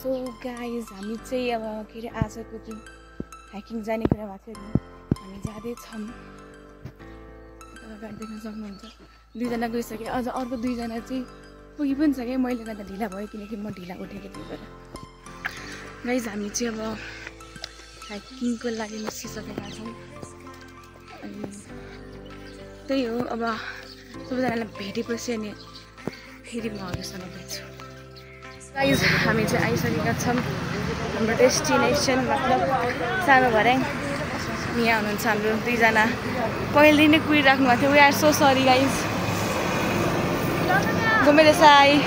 So guys हामी चाहिँ अब के अरे आजको दिन हाइकिङ जाने कुरा भएको थियो नि हामी जाँदैछौँ अगाडि देख्न सक्नुहुन्छ दुईजना गइसक्यो अझ अर्को दुईजना चाहिँ पुगी पनि छ क्या मैले गर्दा ढिला भयो किनकि म ढिला उठेको त्यही भएर गाइज हामी चाहिँ अब हाइकिङको लागि निस्किसकेका छौँ अनि त्यही हो अब सबैजनालाई भेटेपछि अनि फेरि म अरूसँग भेट्छु गाइज हामी चाहिँ आइसकेका छौँ हाम्रो डेस्टिनेसन मतलब सानो भर्याङ यहाँ हुनुहुन्छ हाम्रो दुईजना पहिलेदेखि नै कुरिराख्नु भएको थियो we are so sorry guys घुमेर साई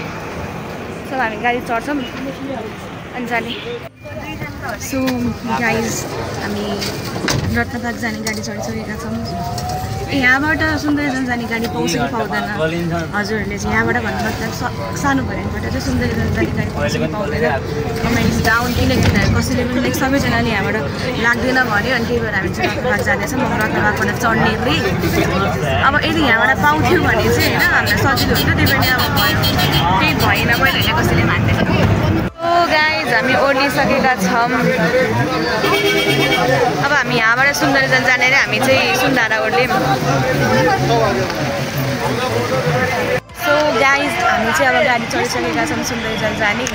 सब हामी गाडी चढ्छौँ अनि जाने सो गाइज हामी रत्नबाग जाने गाडी चढिसकेका छौँ यहाँबाट सुन्दरीजन जाने गाडी पाउँछ कि पाउँदैन हजुरहरूले चाहिँ यहाँबाट भन्नु मतलब सानो भर्याङबाट चाहिँ सुन्दरीजन जाने गाडी पाउँछ कि पाउँदैन कमेन्ट्स डाउन किनकि कसैले पनि लाइक सबैजनाले यहाँबाट लाग्दैन भन्यो अनि त्यही भएर हामी चाहिँ रत्नबाग जाँदैछौँ म रत्नबागबाट चढ्ने थिएँ अब यदि यहाँबाट पाउँथ्यो भने चाहिँ होइन हामीलाई सजिलो हुन्थ्यो त्यही पनि अब भयो त्यही भएन मैले कसैले मान्दैन ओ गाइज हामी ओर्लिसकेका छौँ अब हामी यहाँबाट सुन्दरीजन जाने र हामी चाहिँ सुन्धारा ओर्ल्यौँ सो गाइज हामी चाहिँ अब गाडी चढिसकेका छौँ सुन्दरीजन जाने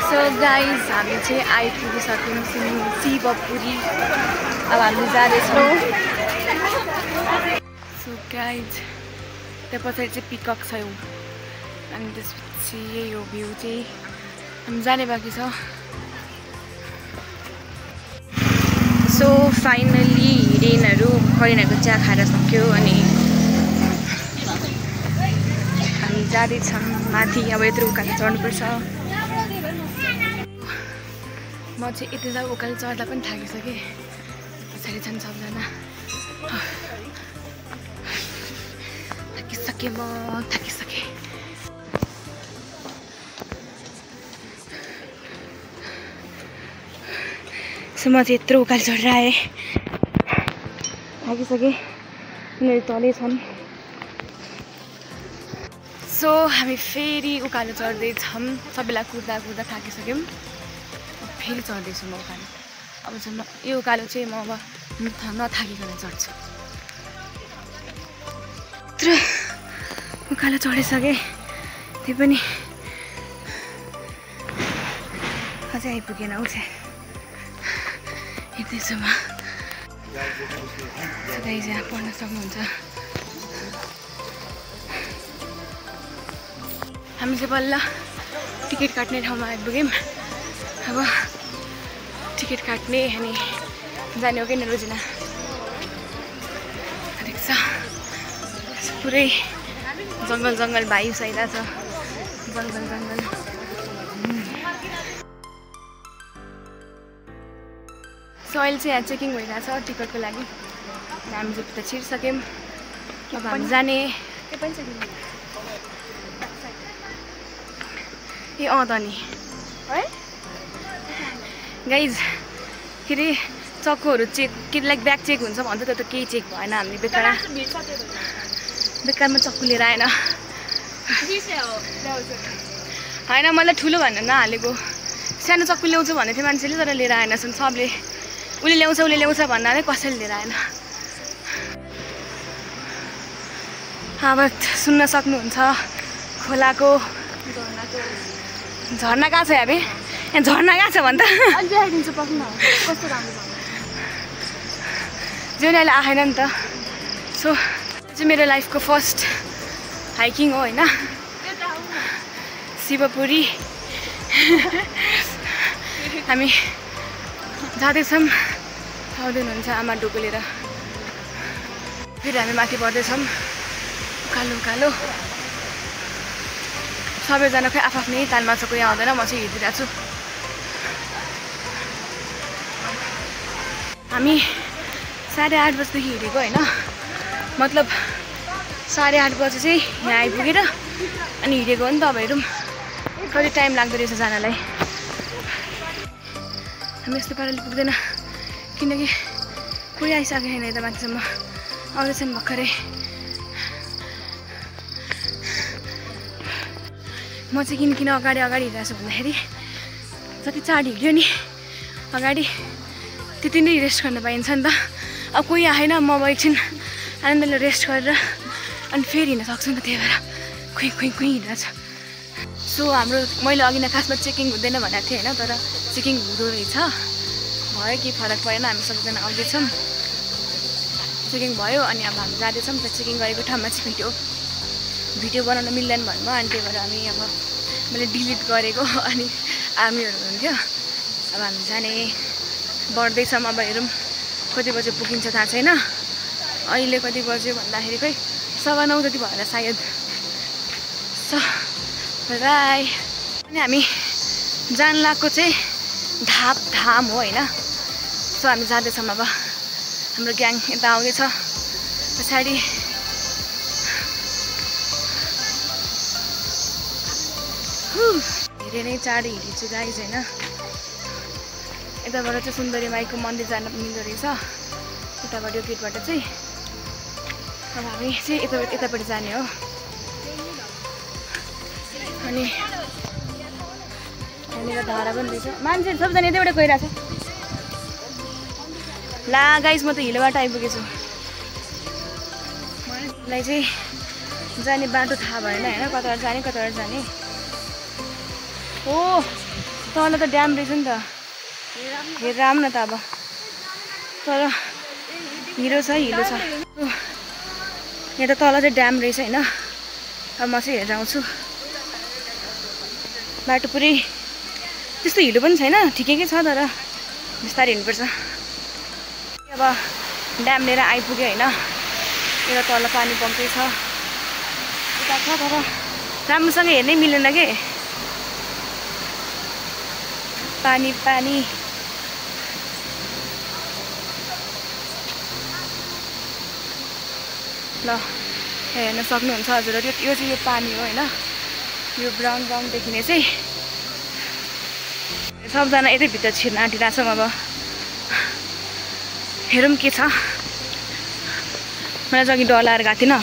सो गाइज हामी चाहिँ आइपुगिसक्यौँ शिवपुरी अब हामी जाँदैछौँ सो गाइज त्यहाँ पछाडि चाहिँ पिकक छ अनि त्यसपछि यही हो भ्यू चाहिँ हामी जाने बाँकी छ सो फाइनली हिरेनहरू हरिणहरूको चिया खाएर सक्यो अनि हामी जाँदैछौँ माथि अब यत्रो उकालो चढ्नुपर्छ म चाहिँ यति जग्गा उकालो चढ्दा पनि थाकिसकेँ पछाडि छन् सबजना थाकिसकेँ म थाकिसकेँ सो म चाहिँ यत्रो उकालो चढेर आएँ थाकिसकेँ उनीहरू तलै छन् सो हामी फेरि उकालो चढ्दैछौँ सबैलाई कुद्दा कुद्दा थाकिसक्यौँ फेरि चढ्दैछु म उकालो अब चाहिँ म यो उकालो चाहिँ म अब नथाकिकन चढ्छु यत्रो उकालो चढिसकेँ त्यही पनि अझै आइपुगेन उ चाहिँ हेर्दैछु म गाइज यहाँ पढ्न सक्नुहुन्छ हामी चाहिँ बल्ल टिकट काट्ने ठाउँमा आइपुग्यौँ अब टिकट काट्ने अनि जाने हो कि रोजना देख्छ पुरै जङ्गल जङ्गल भाइब्स आइरहेछ जङ्गल जङ्गल सो अहिले चाहिँ यहाँ चेकिङ भइरहेछ टिकटको लागि हामी चाहिँ भित्र छिरिसक्यौँ अब हामी जाने ए अँ त नि है गाइज के अरे चक्कुहरू चेक के लाइक ब्याग चेक हुन्छ भन्छ त्यो त केही चेक भएन हामीले बेकारमा चक्कु लिएर आएन होइन मलाई ठुलो भनेर नहालेको सानो चक्कु ल्याउँछु भनेको थियो मान्छेले तर लिएर आएनछन् सबले उसले ल्याउँछ भन्नाले कसैले लिएर आएन अब सुन्न सक्नुहुन्छ खोलाको झर्ना कहाँ छ यहाँ यहाँ झर्ना कहाँ छ भन्छ देखाइदिन्छु पक्नु कस्तो राम्रो जिउ अहिले आएन नि त सो चाहिँ मेरो लाइफको फर्स्ट हाइकिङ हो होइन शिवपुरी हामी जाँदैछौँ आउँदै हुनुहुन्छ आमा डोकोलेर फेरि हामी माथि बढ्दैछौँ उकालो उकालो सबैजना खै आफ्नै तालमा छ कोही आउँदैन म चाहिँ हिँडिरहेको छु हामी 8:30 बजीदेखि हिँडेको होइन मतलब 8:30 बजी चाहिँ यहाँ आइपुगेर अनि हिँडेको हो नि त अब हेरौँ कति टाइम लाग्दो रहेछ जानलाई हामी यस्तो पाराले पुग्दैन किनकि कोही आइसकेको छैन यता माथिसम्म आउँदैछन् भर्खरै म चाहिँ किन अगाडि हिँडिरहेको छु भन्दाखेरि जति चाँड हिँड्यो नि अगाडि त्यति नै रेस्ट गर्न पाइन्छ नि त। अब कोही आएन म अब एकछिन आनन्दले रेस्ट गरेर अनि फेरि हिँड्न सक्छु नि त, त्यही भएर खुइ हिँडिरहेको छ। सो हाम्रो मैले अघि नै खासमा चेकिङ हुँदैन भनेको थिएँ होइन, तर चेकिङ हुँदो रहेछ। भयो केही फरक परेन, हामी सबैजना आउँदैछौँ, चेकिङ भयो अनि अब हामी जाँदैछौँ। त चेकिङ गरेको ठाउँमा चाहिँ भिडियो बनाउन मिल्दैन भन्नुभयो अनि त्यही भएर हामी अब मैले डिलिट गरेको अनि आर्मीहरू हुनुहुन्थ्यो। अब हामी जाने बढ्दैछौँ, अब हेरौँ कति बजे पुगिन्छ थाहा छैन। अहिले कति बज्यो भन्दाखेरि खै 9:15 जति भयो होला सायद। बाई। अनि हामी जान लागेको चाहिँ धाम हो होइन। सो हामी जाँदैछौँ, अब हाम्रो ग्याङ यता आउँदैछ पछाडि। धेरै नै चाँडै हिँडेछु गाइज होइन। यताबाट चाहिँ सुन्दरी माईको मन्दिर जान मिल्दो रहेछ, उताबाट यो गेटबाट चाहिँ। अब हामी चाहिँ यतापट्टि जाने हो। अनि यहाँनिर धारा पनि रहेछ, मान्छेहरू सबजना यतैबाट गइरहेछ। ला गाइज म त हिलोबाट आइपुगेछु। मलाई चाहिँ जाने बाटो थाहा भएन होइन, कताबाट जाने। ओ तल त ड्याम रहेछ नि त, हेरेर आऊँ न त। अब तर हिलो छ। यहाँ त तल चाहिँ ड्याम रहेछ होइन। अब म चाहिँ हेरेर आउँछु। बाटो पुरै त्यस्तो हिलो पनि छैन, ठिकैकै छ, तर बिस्तारै हिँड्नुपर्छ। अब ड्याम लिएर आइपुग्यो होइन। एउटा तल पानी बग्दै छ, उता छ, तर राम्रोसँग हेर्नै मिलेन के। पानी ल हेर्न सक्नुहुन्छ हजुरहरू। यो चाहिँ यो पानी हो होइन, यो ब्राउन देखिने चाहिँ। सबजना यतै भित्र छिर्न आँटिरहेको छौँ। अब हेरौँ के छ। मलाई चाहिँ अघि डर लागेर गएको थिएन।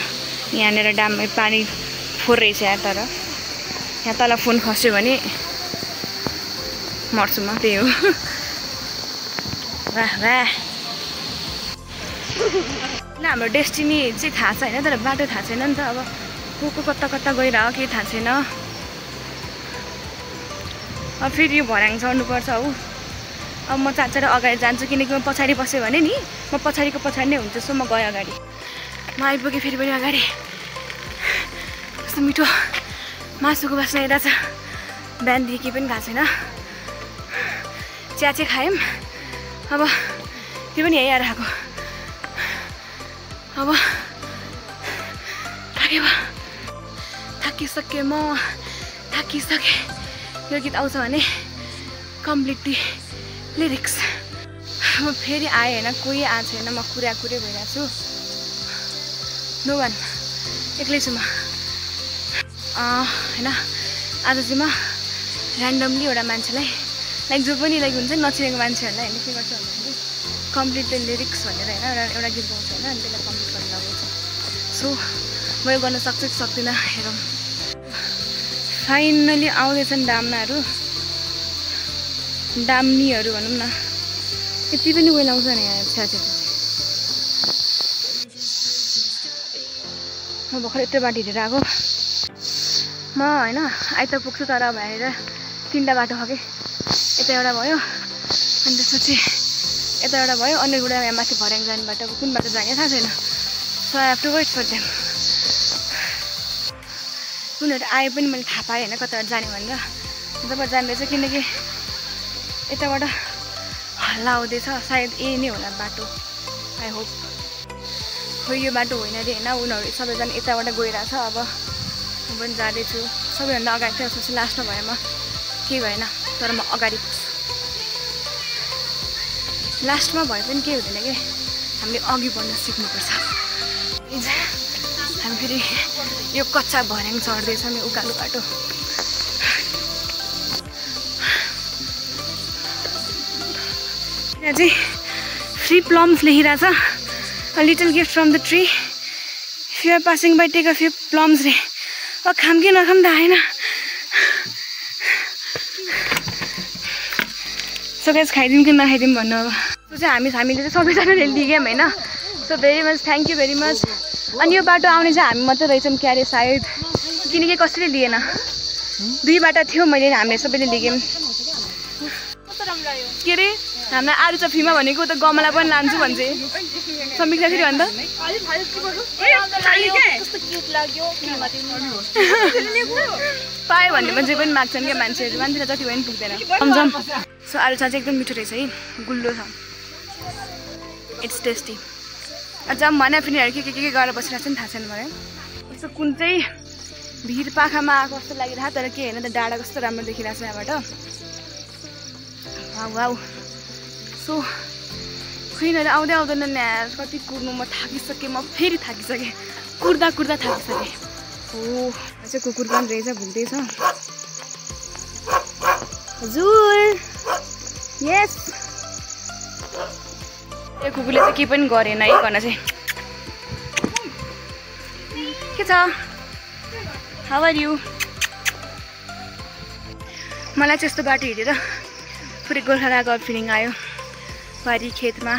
यहाँनिर ड्याममा पानी फोहोर रहेछ यहाँ, तर यहाँ तल फोन खस्यो भने मर्छु म, त्यही हो। वाह हाम्रो डेस्टिनी चाहिँ थाहा छ होइन, तर बाटो थाहा छैन नि त। अब को कता गइरह केही थाहा छैन। अब फेरि यो भर्याङ चढ्नुपर्छ हौ। अब म चाँचर अगाडि जान्छु, किनकि म पछाडि बस्यो भने नि म पछाडिको पछाडि नै हुन्छु। सो म गएँ अगाडि, म आइपुगेँ फेरि पनि अगाडि। कस्तो मिठो मासुको बास्ना आइरहेछ। बिहानदेखि केही पनि खाएको छैन, चिया चाहिँ खायौँ। अब त्यो पनि यहीँ आएर खाएको। अब थाकिसकेँ म, थाकिसकेँ। यो गीत आउँछ भने कम्प्लिटली लिरिक्स। म फेरि आएँ होइन, कोही आएको छैन, म कुरै भइरहेको छु। नो वान, एक्लै छु म होइन। आज चाहिँ म ऱ्यान्डमली एउटा मान्छेलाई जो पनि हुन्छ नि नचिनेको मान्छेहरूलाई होइन के गर्छ भन्दाखेरि कम्प्लिटली लिरिक्स भनेर होइन एउटा गीत गाउँछ होइन, अनि त्यसलाई कम्प्लिट गर्न लगाउँछ। सो म यो गर्न सक्छु कि सक्दिनँ हेरौँ। फाइनली आउँदैछन् डाम्नीहरू भनौँ न। यति पनि वेल आउँछ नि यहाँ छ्याछ्या। म भर्खर यत्रो बाटो हिँडेर आएको म होइन। आइ त पुग्छु, तर अब हेरेर 3टा बाटो छ कि। यता एउटा भयो अनि त्यसपछि यता एउटा भयो, अनि एउटा यहाँ माथि भर्याङ जाने बाटो। अब कुन बाटो जाने थाहा छैन। So I have to wait for them. उनीहरू आए पनि मैले थाहा पाएँ होइन कताबाट जाने भनेर। यताबाट जाँदैछ, किनकि यताबाट हल्ला आउँदैछ। सायद यही नै होला बाटो, आई होप। खोइ यो बाटो होइन अरे होइन। उनीहरू सबैजना यताबाट गइरहेछ। अब म पनि जाँदैछु। सबैभन्दा अगाडि थियो, त्यसपछि लास्टमा भयो म, केही भएन, तर म अगाडि पुग्छु। लास्टमा भए पनि केही हुँदैन कि, हामीले अघि बढ्न सिक्नुपर्छ। हामी फेरि यो कच्चा भर्याङ चढ्दैछौँ, यो उकालो बाटो। यहाँ चाहिँ फ्री प्लम्स लेखिरहेछ, a little gift from the tree, if you are passing by take a few plums रे। अब खाम कि नखाम त आएन। सो गाइस खाइदिउँ कि नखाइदिउँ भन्नु अब सो चाहिँ हामीले चाहिँ सबैजनाले लिग्यौँ होइन so very much thank you very much अनि यो बाटो आउने चाहिँ हामी मात्रै रहेछौँ क्यारे सायद किनकि कसैले लिएन 2 बाटा थियो मैले हामीले सबैले लिग्यौँ के अरे हामीलाई आलु चप फ्रीमा भनेको त गमला पनि लान्छु भन्छ समीक्षा फेरि भन्दा पायो भन्ने मान्छे पनि माग्छन् क्या मान्छेहरू मान्छेलाई जति भयो पनि पुग्दैन समझम सो आलु चप चाहिँ एकदम मिठो रहेछ है गुल्लो छ इट्स टेस्टी अझ भने फेरिहरू के गरेर बसिरहेको छ नि थाहा छैन मलाई यस्तो कुन चाहिँ भिर पाखामा आएको जस्तो लागिरहेको तर के होइन त डाँडा कस्तो राम्रो देखिरहेको छ यहाँबाट वाउ सो खुइनहरू आउँदै आउँदैन नि यार कति कुर्नु म थाकिसकेँ म फेरि थाकिसकेँ कुर्दा थाकिसकेँ हो चाहिँ कुकुर पनि रहेछ भुक्दैछ हजुर यस यो कुकुरले चाहिँ केही पनि गरेन है गर्न चाहिँ के छ हाउ आर यु मलाई चाहिँ यस्तो बाटो हिँडेर पुरै गोर्खा गएको फिलिङ आयो बारी खेतमा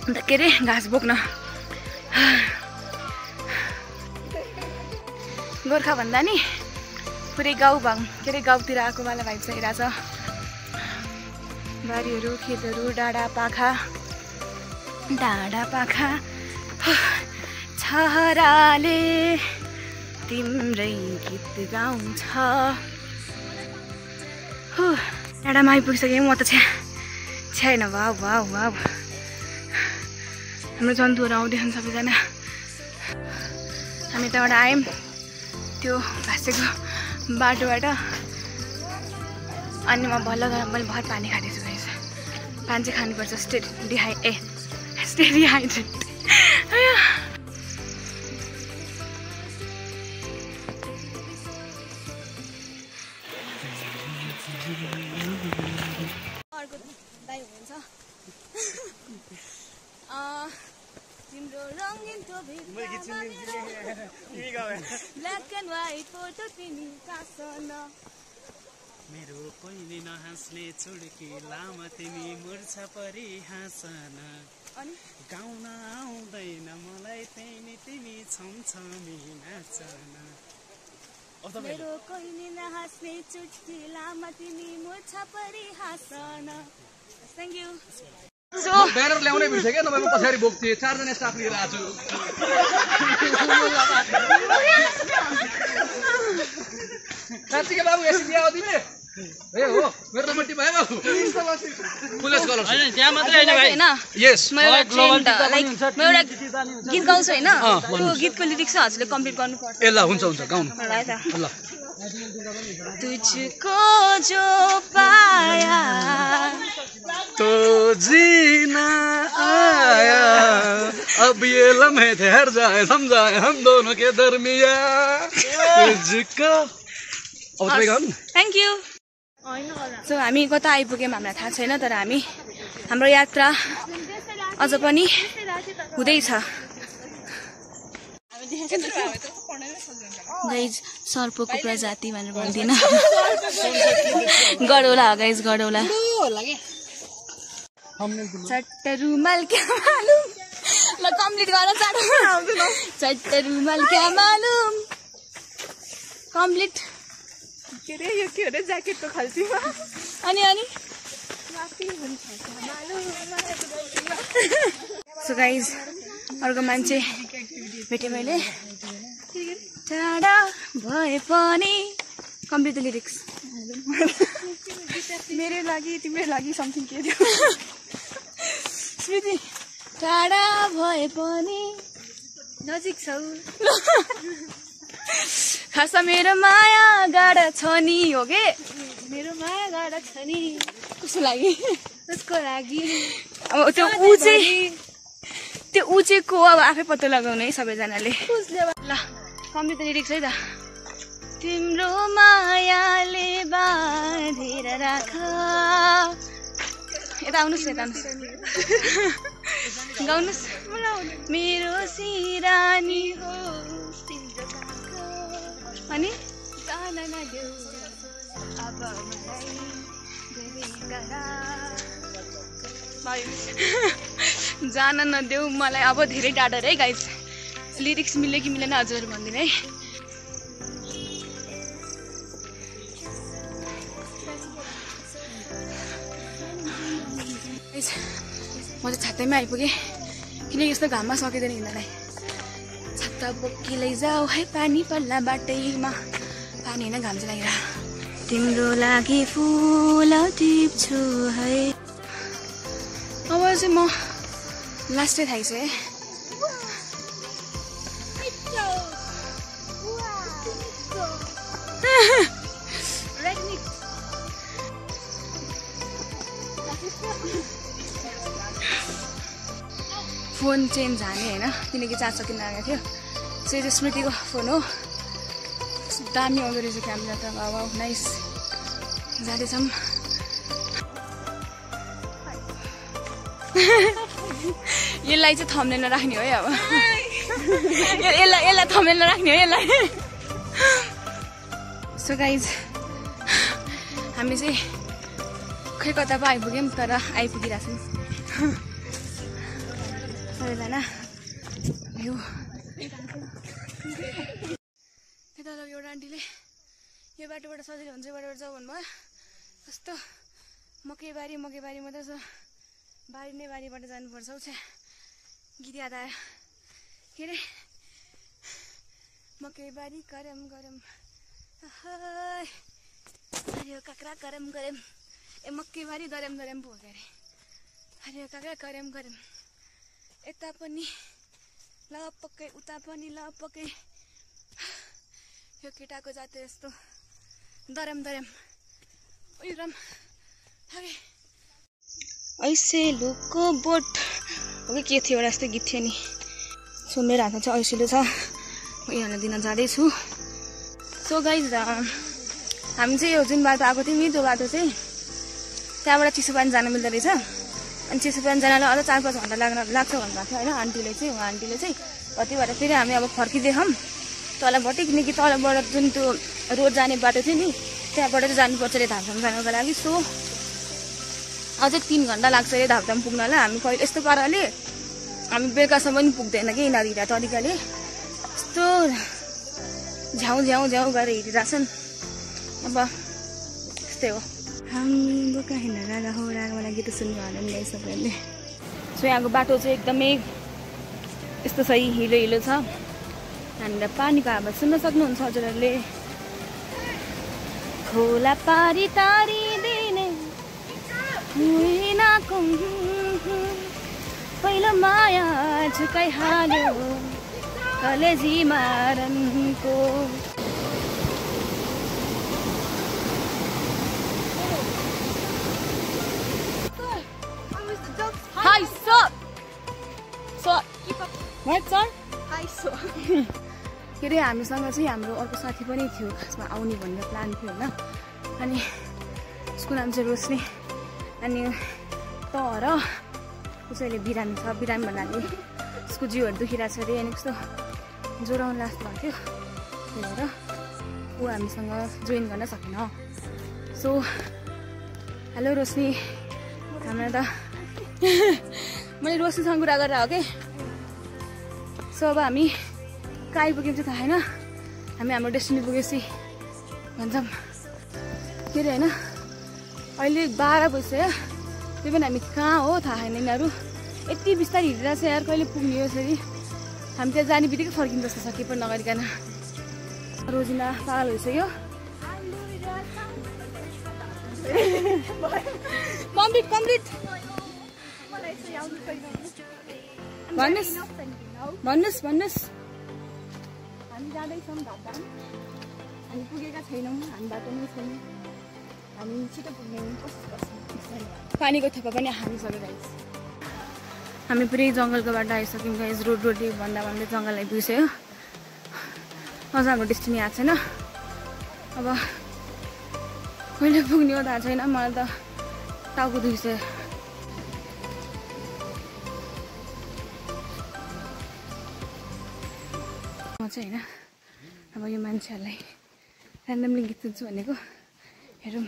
अन्त के अरे घाँस बोक्न गोर्खा भन्दा नि पुरै गाउँ भाङ के अरे गाउँतिर आएको वाला भाइब चाहिरहेछ बारीहरू खेतहरू डाँडा पाखा छहराले तिम्रै गीत गाउँछ डाँडामा आइपुगिसकेँ म त छैन वाउ हाम्रो जन्तुहरू आउँदैछन् सबैजना हामी त्यहाँबाट आयौँ त्यो भाँसेको बाटोबाट अनि म बल्ल मैले भर पानी खाँदैछु रहेछ पानी चाहिँ खानुपर्छ स्टे डिहाइड्रेट अर्को दाइ हुनुहुन्छ तिम्रो रङ्गिन ब्ल्याक एन्ड व्हाइट फोटो तिमी कासन मेरो कोइले नहाँस्ने चुड्की लामा तिमी मुर्छा परि हाँसन गाउन आउँदैन मलाई त्यही तिमी छमछमी नाचन मेरो कोइले नहाँस्ने चुड्की लामा तिमी मुर्छा परि हाँसन थ्याङ्क यू ब्यानर ल्याउनै बिर्सेँ क्या तपाईँको पछाडि बोक्थेँ 4 जना स्टाफ लिएर आएको छु साँच्चीकै बाबु यसरी बिहा हो तिमीले ए हो मेरो त मट्टी भयो बाबु पुलिस कलर हैन त्यहाँ मात्रै हैन भाइ यस म एउटा गीत गाउँछु हैन त्यो गीतको लिरिक्स हजुरले कम्प्लिट गर्नुपर्छ ए ल हुन्छ गाउनु ल तुझको जो पाया तो जीना आया अब ये लम्हे ठहर जाए समझाए हम दोनों के दरमिया तुझको अब तपाईँ गाउनु थ्याङ्क यू सो हामी कता आइपुग्यौँ हामीलाई थाहा छैन तर हाम्रो यात्रा अझ पनि हुँदैछ गाइज सर्पको प्रजाति भनेर भन्दिन गडौला हो गाइज गडौला चट्ट रुमाल क्या मालुम ल कम्प्लिट गर्न चाँडो चट्ट रुमाल क्या मालुम कम्प्लिट के अरे यो के हो रे ज्याकेटको खल्तीमा अनि सो गाइज अर्को मान्छे भेटेँ मैले टाढा भए पनि कम्प्लिट द लिरिक्स मेरो लागि तिम्रो लागि समथिङ के थियो स्मृति टाढा भए पनि नजिक छौ खास मेरो माया गाडा छ नि हो के मेरो माया गाडा छ नि कसको लागि त्यसको लागि अब त्यो ऊ चाहिँ को अब आफै पत्तो लगाउने है सबैजनाले ल कम्प्लिट त लिरिक्स है त तिम्रो मायाले बाँधेर राख यता आउनुहोस् न यता आउनुहोस् गाउनुहोस् मेरो सिरानी हो अनि अब मलाई जान नदेऊ मलाई अब धेरै टाढा है गाइस लिरिक्स मिल्यो कि मिलेन हजुर भन्दिन है म चाहिँ छातैमा आइपुगेँ किनकि यस्तो घाममा सकिँदैन हिँड्नलाई छाता बोकी लैजाऊ है पानी पर्ला बाटैमा पानी होइन घाम चाहिँ लागिरह तिम्रो लागि फुल टिप्छु है अब चाहिँ म लास्टै थाइछु है फोन चेन्ज हाने होइन किनकि चार्ज सकिन लागेको थियो सो यो स्मृतिको फोन हो दामी आउँदो रहेछ क्यामेरा त वाउ नाइस जाँदैछौँ यसलाई चाहिँ थम्नेल राख्ने हो है अब यसलाई थम्नेल राख्ने हो यसलाई सो गाइज हामी चाहिँ खै कता पो आइपुग्यौँ तर आइपुगिरहेको छौँ सबैजना यो त्यता एउटा आन्टीले यो बाटोबाट सजिलो हुन्छ यो बाटोबाट जाऊ भन्नुभयो कस्तो मकैबारी मात्रै छ बारी नै बारीबाट जानुपर्छ हौ छ्या गीत याद आयो के अरे मकैबारी करम गरम हरियो काँक्रा करम गरम ए मकैबारी दरम दरम पो हो के अरे हरियो काँक्रा करम गरम यता पनि लपक्कै उता पनि लपक्कै यो केटाको जात यस्तो दरम दरम उयो राम थाके ऐसे लुको बोट हो कि के थियो एउटा यस्तो गीत थियो नि सो मेरो हातमा चाहिँ ऐसिलो छ म यहाँलाई दिन जाँदैछु सो गाइज हामी चाहिँ यो जुन बाटो आएको थियौँ नि त्यो बाटो चाहिँ त्यहाँबाट चिसोपानी जान मिल्दो रहेछ अनि चिसोपानी जानलाई अझ 4-5 घन्टा लाग्छ भन्नुभएको थियो होइन आन्टीले चाहिँ कति भएर फेरि हामी अब फर्किँदैछौँ तलबाट किनकि तलबाट जुन त्यो रोड जाने बाटो थियो नि त्यहाँबाट चाहिँ जानुपर्छ अरे धामधाम जानको लागि सो अझै 3 घन्टा लाग्छ अरे धामधाम पुग्नलाई हामी कहिले यस्तो पाराले हामी बेलुकासम्म पनि पुग्दैन कि यिनीहरू तरिकाले यस्तो झ्याउ झ्याउ झ्याउ गरेर हिँडिरहेछन् अब यस्तै हो हामी बोका हिँडेर रागा हो रागावाला गीत सुन्नु होला नि है सबैले सो यहाँको बाटो चाहिँ एकदमै यस्तो छ हिलो हिलो छ हामीलाई पानीको आवाज सुन्न सक्नुहुन्छ हजुरहरूले खोला पारी तारी दिने पहिलो माया झुकाइहाल्यो कलेजी मारनको Hi, sir. Sir. What, sir? Hi, sir. के अरे हामीसँग चाहिँ हाम्रो अर्को साथी पनि थियो खासमा आउने भन्ने प्लान थियो होइन अनि उसको नाम चाहिँ रोशनी अनि तर उसैले बिरामी छ बिरामी भन्नाले उसको जिउहरू दुखिरहेको छ अरे अनि कस्तो ज्वरो आउनु लाग्छ भएको थियो त्यही भएर ऊ हामीसँग जोइन गर्न सकेन सो हेलो रोशनी हाम्रो त मैले रोशनीसँग कुरा गरेर हो कि सो अब हामी कहाँ आइपुग्यौँ चाहिँ थाहा छैन हामी हाम्रो डेस्टिनी पुगेपछि भन्छौँ के अरे होइन अहिले 12 बजिसक्यो त्यो पनि हामी कहाँ हो थाहा छैन यिनीहरू यति बिस्तारै हिँडिरहेको छ यार कहिले पुग्ने हो यसरी हामी त्यहाँ जाने बित्तिकै फर्किनु जस्तो छ के पनि नगरिकन रोजिना पागल भइसक्यो कम्प्लिट भन्नुहोस् हामी जाँदैछौँ धामधाम हामी पुगेका छैनौँ हामी बाटोमै छौँ हामी छिटो पुग्ने कोसिस गर्छौँ पानीको थोपा पनि हालिसक्यो गाइस हामी पुरै जङ्गलको बाटो आइसक्यौँ गाइस रोड भन्दा भन्दै जङ्गल आइपुगिसक्यो अझ हाम्रो डेस्टिनी आएको छैन अब कहिले पुग्ने हो थाहा छैन मलाई त टाउको दुखिसक्यो म चाहिँ होइन अब यो मान्छेहरूलाई ऱ्यान्डमली गीत सुन्छु भनेको हेरौँ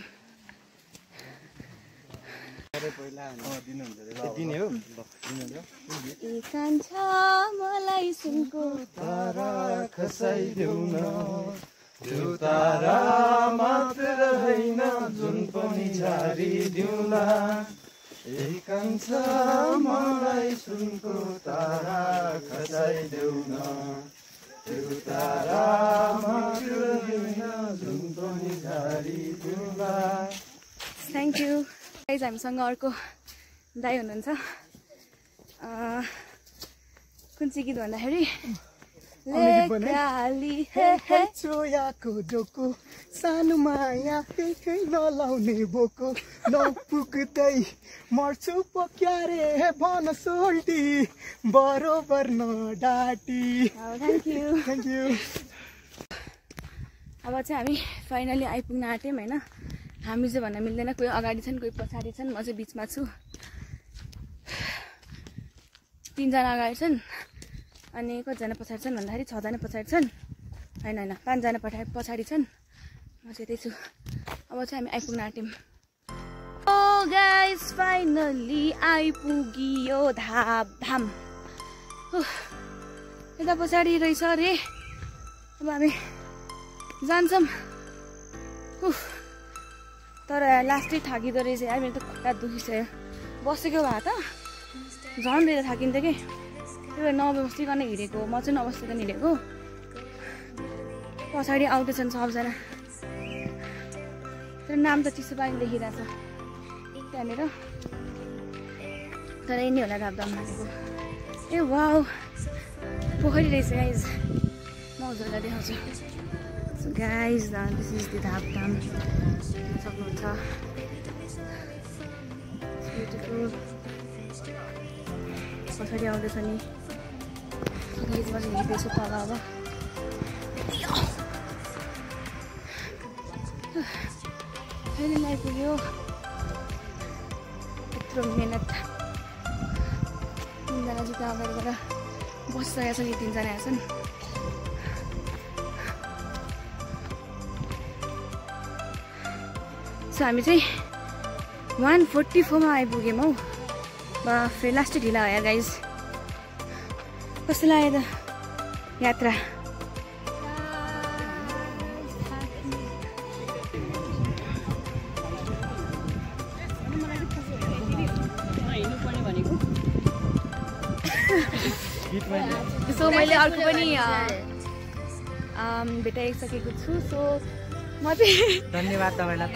कान्छा मलाई सुनको तारा खसाइदेऊ न त्यो तारा मात्र होइन जुन पनि झारिदेऊ न ए कान्छा मलाई सुनको तारा खसाइदेऊ न त्यो तारा मात्र होइन जुन पनि झारिदेऊ न। Thank you guys. हामीसँग अर्को दाइ हुनुहुन्छ। कुन चाहिँ गीत भन्दाखेरि चोयाको डोको सानो माया नलाउने बोको नपुग्दै मर्छु पक्यारे भन सोल्टी बरोबर नडाटी। Thank you. Thank you. अब चाहिँ हामी फाइनली आइपुग्न आँट्यौँ होइन। हामी चाहिँ भन्न मिल्दैन, कोही अगाडि छन् कोही पछाडि छन्, म चाहिँ बिचमा छु। 3 जना अगाडि छन् अनि कतिजना पछाडि छन् भन्दाखेरि 6 जना पछाडि छन्। होइन 5 जना पछाडि छन्, म चाहिँ त्यही छु। अब चाहिँ हामी आइपुग्न आँट्यौँ। ओ गाइस फाइनली आइपुगियो धाम। यता पछाडि रहेछ अरे। अब हामी जान्छौँ। तर लास्टै थाकिँदो रहेछ यार, मेरो त खुट्टा दुखिसक्यो। बसेको भए त झन् धेरै थाकिन्थ्यो कि। त्यही भएर नबस्तिकन हिँडेको, म चाहिँ नबस्तिकन हिँडेको। पछाडि आउँदैछन् सबजना, तर नाम त चिसो पानी लेखिरहेछ त्यहाँनिर। तर यिनी होला धापधाम भनेको। ए वाउ पोखरी रहेछ गाइज, म हजुरलाई देखाउँछु। So guys this is the Dhapdham, सक्नुहुन्छ। ब्युटिफुल। पछाडि आउँदैछ नि गाइजमा चाहिँ हिँड्दैछु तल। अब फाइनली आइपुग्यो। यत्रो मिहिनेत। 3 जना जुत्ता अगाडिबाट बसिसकेका छन्, 3 जना छन्। सो हामी चाहिँ 144 मा आइपुग्यौँ हौ। फेरि लास्टै ढिला हो यार गाइज। कस्तो लाग्यो त यात्रा? सो मैले अर्को पनि भेटाइसकेको छु। सो म चाहिँ धन्यवाद तपाईँलाई।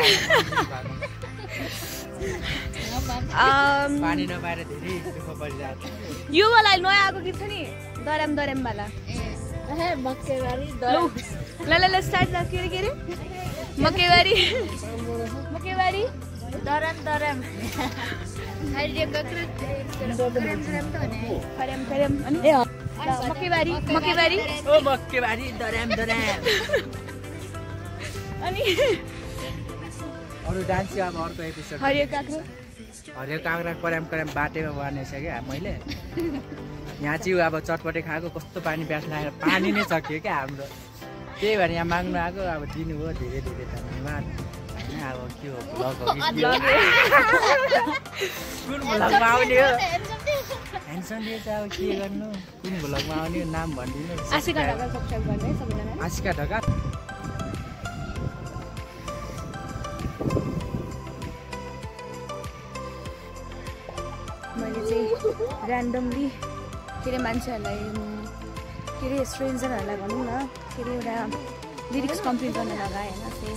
पानी नपाएर धेरै दुःख परिरहेको छ। यो वाला नयाँ आएको गीत छ नि दराम दराम वाला। मकैबारी ल ल स्टार्ट ल। के अरे मकैबारी मकैबारी दराम दराम मकैबारी मकैबारी ओ मकैबारी दराम दराम। अनि अरू डान्स अब अर्को एपिसोड हरियो काँक्रो पर्याम पर्याम बाटेमा बनेछ क्या मैले। यहाँ चाहिँ अब चटपटे खाएको कस्तो पानी प्यास लागेर पानी नै सकियो क्या हाम्रो। त्यही भएर यहाँ माग्नु आएको। अब दिनु हो धेरै धेरै धन्यवाद। अब के हो भ्लग हो कि कुन भ्लगमा आउने हो? ह्यान्डसम डे चाहिँ अब के गर्नु, कुन भ्लगमा आउने नाम भनिदिनु। आशिका ढकाल सब्सक्राइब गर्ने है सबैजना। आशिका ढकाल। मैले चाहिँ ऱ्यान्डमली के अरे मान्छेहरूलाई के अरे स्ट्रेन्जरहरूलाई भनौँ न के अरे एउटा लिरिक्स कम्प्लिट गर्न लगाएँ होइन। सो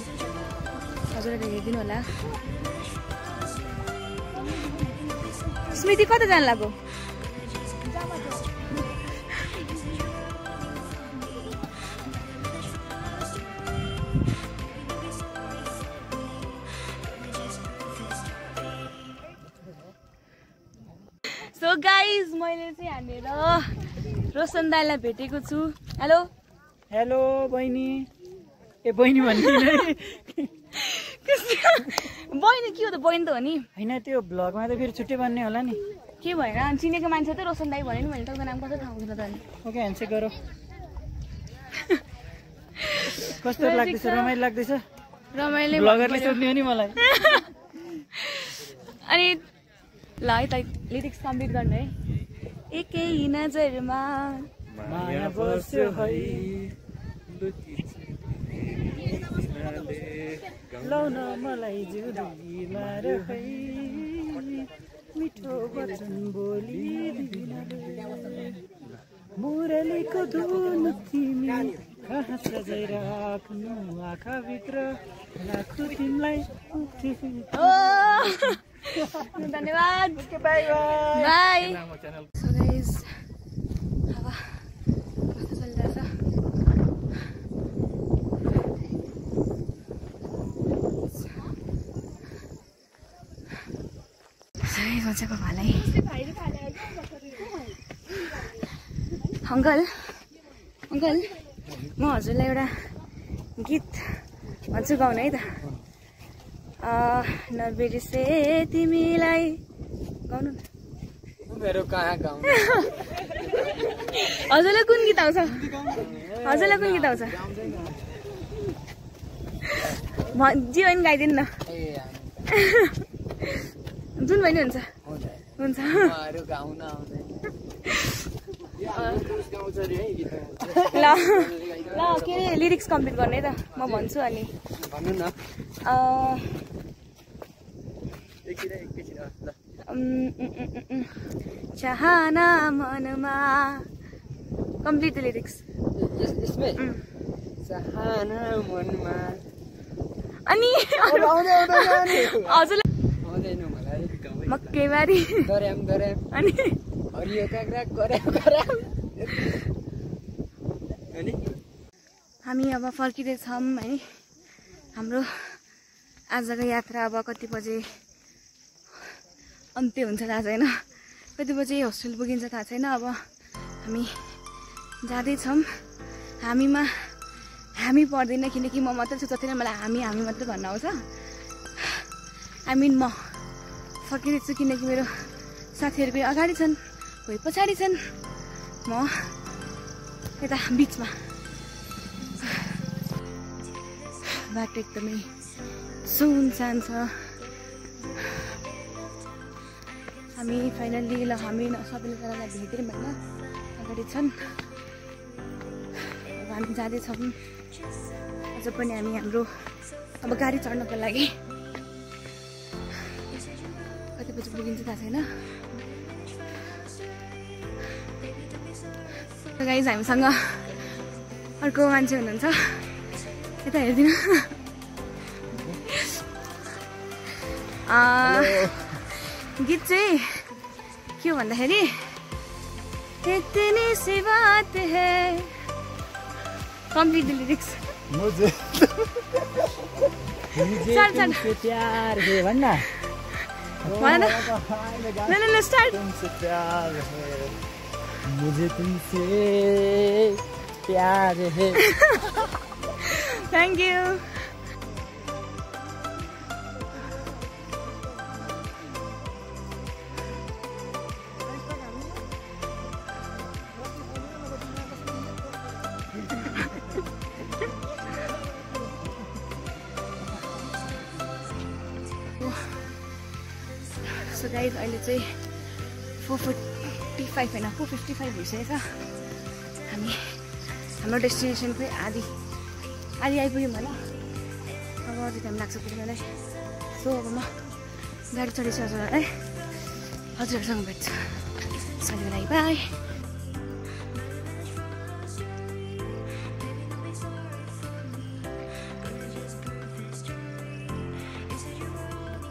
हजुरहरूले हेरिदिनु होला। स्मृति कता जानु लाग्यो? सो गाइज मैले चाहिँ यहाँनिर रोशन दाईलाई भेटेको छु। हेलो हेलो बहिनी। ए बहिनी भन्दिनँ बहिनी के हो त? बहिनी त हो नि। होइन त्यो भ्लगमा त फेरि छुट्टै बन्ने होला नि। के भएर चिनेको मान्छे त रोशन दाई भन्यो नि। मैले तपाईँको नाम कसरी थाहा हुन्छ त? अनि ओके ह्यान्डसेक गरौँ। कस्तो लाग्दैछ? रमाइलो लाग्दैछ? रमाइलो भ्लगरले सोध्ने हो नि मलाई। अनि ल है त लिरिक्स कम्प्लिट गर्नु है एकै नजरमा माया बस्यो है लाउन मलाई जुदी मार है मिठो वचन बोली मुरलीको धुन तिमी कहाँ सजाइराख्नु आँखाभित्र राख्छु तिमीलाई धन्यवाद बाई सो गाइस हावा कस्तो चलिरहेछ सोचेको भालै अङ्कल अङ्कल म हजुरलाई एउटा गीत भन्छु गाउनु है त नबिर्से तिमीलाई गाउनु न मेरो कहाँ गाउनु हजुरलाई कुन गीत आउँछ हजुरलाई कुन गीत आउँछ जीवन गाइदिनु न जुन पनि हुन्छ हुन्छ ल ल के अरे लिरिक्स कम्प्लिट गर्ने त म भन्छु अनि भन्नु न चाहना मनमा कम्प्लिट द लिरिक्स यसमै चाहना मनमा अनि हजुरलाई आउँदैन मलाई मक्केबारी गराम अनि हरियो काँक्रा गराम अनि हामी अब फर्किँदैछौँ है हाम्रो आजको यात्रा अब कति बजे अन्त्य हुन्छ थाहा छैन कति बजे होस्टेल पुगिन्छ थाहा छैन अब हामी जाँदैछौँ हामी पर्दैन किनकि म मात्रै छु जति नै मलाई हामी मात्रै भन्न आउँछ आई मिन म फर्किँदैछु किनकि मेरो साथीहरू कोही अगाडि छन् कोही पछाडि छन् म यता बिचमा बाटो एकदमै सुनसान छ हामी फाइनल्ली ल हामी सबैले जनालाई भेट्यौँ होइन अगाडि छन् अब हामी जाँदैछौँ अझ पनि हामी हाम्रो अब गाडी चढ्नको लागि कति बजी पुगिन्छ थाहा छैन गाइज हामीसँग अर्को मान्छे हुनुहुन्छ यता हेरिदिनु गीत चाहिँ के हो भन्दाखेरि इतनी सी बात है कम्प्लिट द लिरिक्स मुझे तुमसे प्यार है भन्न न स्टार्ट तुमसे प्यार है मुझे तुमसे प्यार है थैंक यू सो गाइज अहिले चाहिँ 4:45 होइन 4:55 भइसकेको छ हामी हाम्रो डेस्टिनेसनकै आधी आइपुग्यौँ होला अब अझै टाइम लाग्छ पुग्नलाई सो अब म गाडी चढेपछि हजुरहरूलाई हजुरहरूसँग भेट्छु सधैँको लागि बाई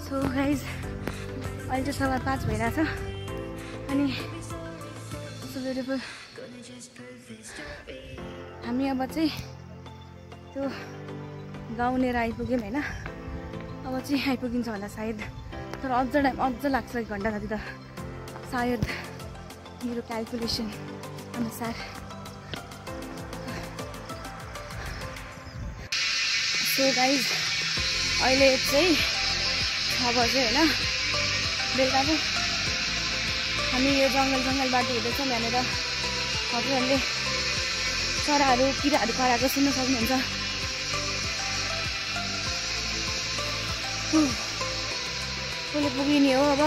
सो गाइज अहिले चाहिँ 5:15 भइरहेछ अनि सो ब्युटिफुल हामी अब चाहिँ त्यो गाउँनेर आइपुग्यौँ होइन अब चाहिँ आइपुगिन्छ होला सायद तर अझ लाग्छ 1 घन्टा जति त सायद मेरो क्यालकुलेसन अनुसार सो गाइज अहिले चाहिँ 6 बजे होइन बेलुकाको हामी यो जङ्गल बाटो हुँदैछौँ यहाँनिर हजुरहरूले चराहरू किराहरू कराएको सुन्न सक्नुहुन्छ कसले पुगिने हो अब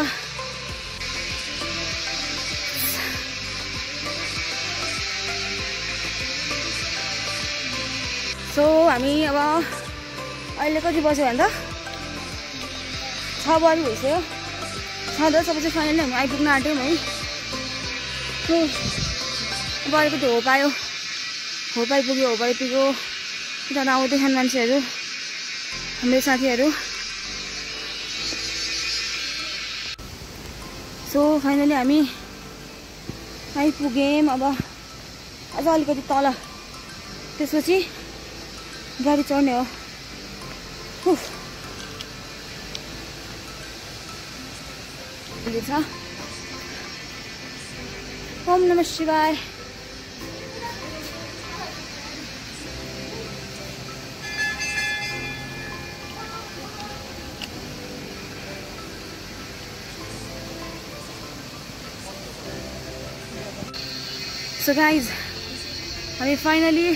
सो हामी अब अहिले कति बज्यो भन्दा 6 बजी भइसक्यो 6:10 बजे फाइनली हामी आइपुग्न आँट्यौँ है सो अब अलिकति होप आयो होप आइपुग्यो त्यहाँ आउँदै छन् मान्छेहरू हाम्रो साथीहरू सो फाइनली हामी आइपुग्यौँ अब अझ अलिकति तल त्यसपछि गाडी चढ्ने हो छ ओम नमः शिवाय सो गाइज हामी फाइनली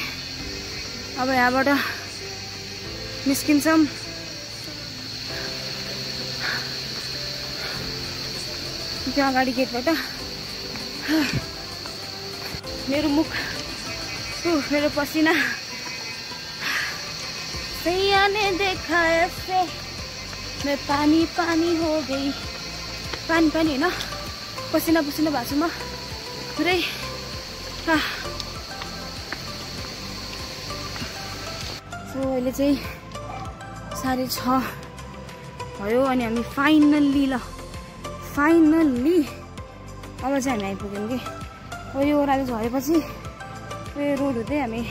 अब यहाँबाट निस्किन्छौँ त्यो अगाडि गेटबाट मेरो मुख मेरो पसिना सैया ने देखा ऐसे मैं पानी पानी हो गई पानी पानी होइन पसिना पसिना भएको छु म पुरै सो अहिले चाहिँ 6:30 भयो अनि हामी फाइनल्ली अब चाहिँ हामी आइपुग्यौँ कि अब यो ओह्रालो झरेपछि यो रोड हुँदै हामी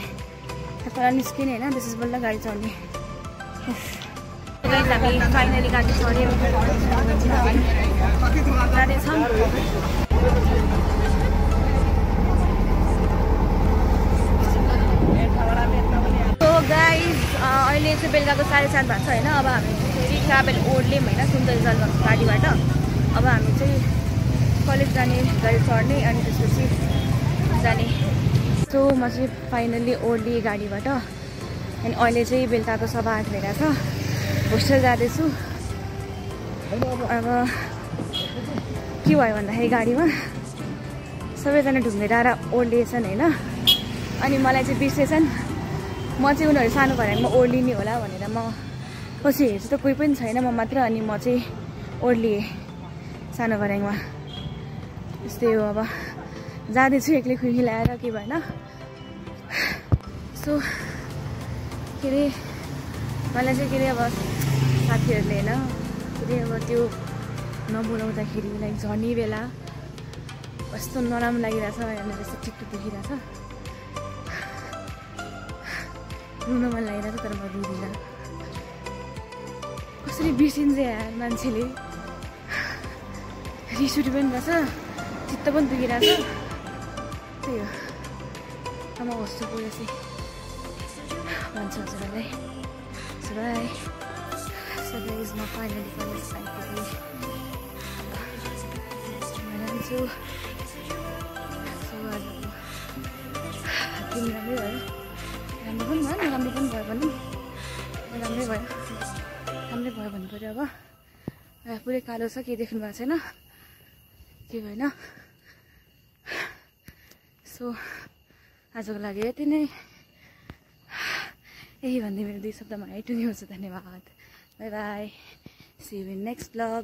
तल निस्किने होइन त्यसपछि बल्ल गाडी चढ्ने हामी फाइनली गाडी चढ्यौँ जाँदैछौँ गाइज अहिले चाहिँ बेलुकाको 7:30 भएको छ होइन अब हामी फेरि ट्राभल ओर्लियौँ होइन सुन्दर जलको गाडीबाट अब हामी चाहिँ कलेज जाने गाडी चढ्ने अनि त्यसपछि जाने सो म चाहिँ फाइनल्ली ओर्लिएँ गाडीबाट अनि अहिले चाहिँ बेलुकाको 8:15 भइरहेको छ होस्टेल जाँदैछु अब के भयो भन्दाखेरि गाडीमा सबैजना ढुङ्गेर आएर ओर्लिएछन् होइन अनि मलाई चाहिँ बिर्सेछन् म चाहिँ उनीहरू सानो भएर ओर्लिने होला भनेर म पछि हेर्छु त कोही पनि छैन म मात्र अनि म चाहिँ ओर्लिएँ सानो भर्याङमा यस्तै हो अब जाँदैछु एक्लै खुइ मिलाएर के भएन सो के अरे मलाई चाहिँ के अरे अब साथीहरूले होइन के अरे अब त्यो नबोलाउँदाखेरि लाइक झर्ने बेला कस्तो नराम्रो लागिरहेछ हेर्नु यस्तो ठिक देखिरहेछ रुन मन लागिरहेछ तर म रुदिनँ कसरी बिर्सिन्छ यार मान्छेले रिस उठि पनि रहेछ चित्त पनि दुखिरहेछ त्यही हो अब म होस्टेल पुगेपछि भन्छ हजुरहरूलाई बाई सो गाइज म फाइनली कलेज आइपुगेँ जान्छु सो आजको दिन राम्रै भयो राम्रो पनि भयो नराम्रो पनि भयो भने राम्रै भयो भन्नु पऱ्यो अब पुरै कालो छ केही देख्नु भएको छैन के भएन सो आजको लागि यति नै यही भन्दै मेरो 2 शब्दमा टुङ्ग्याउँछु धन्यवाद bye bye see you in next blog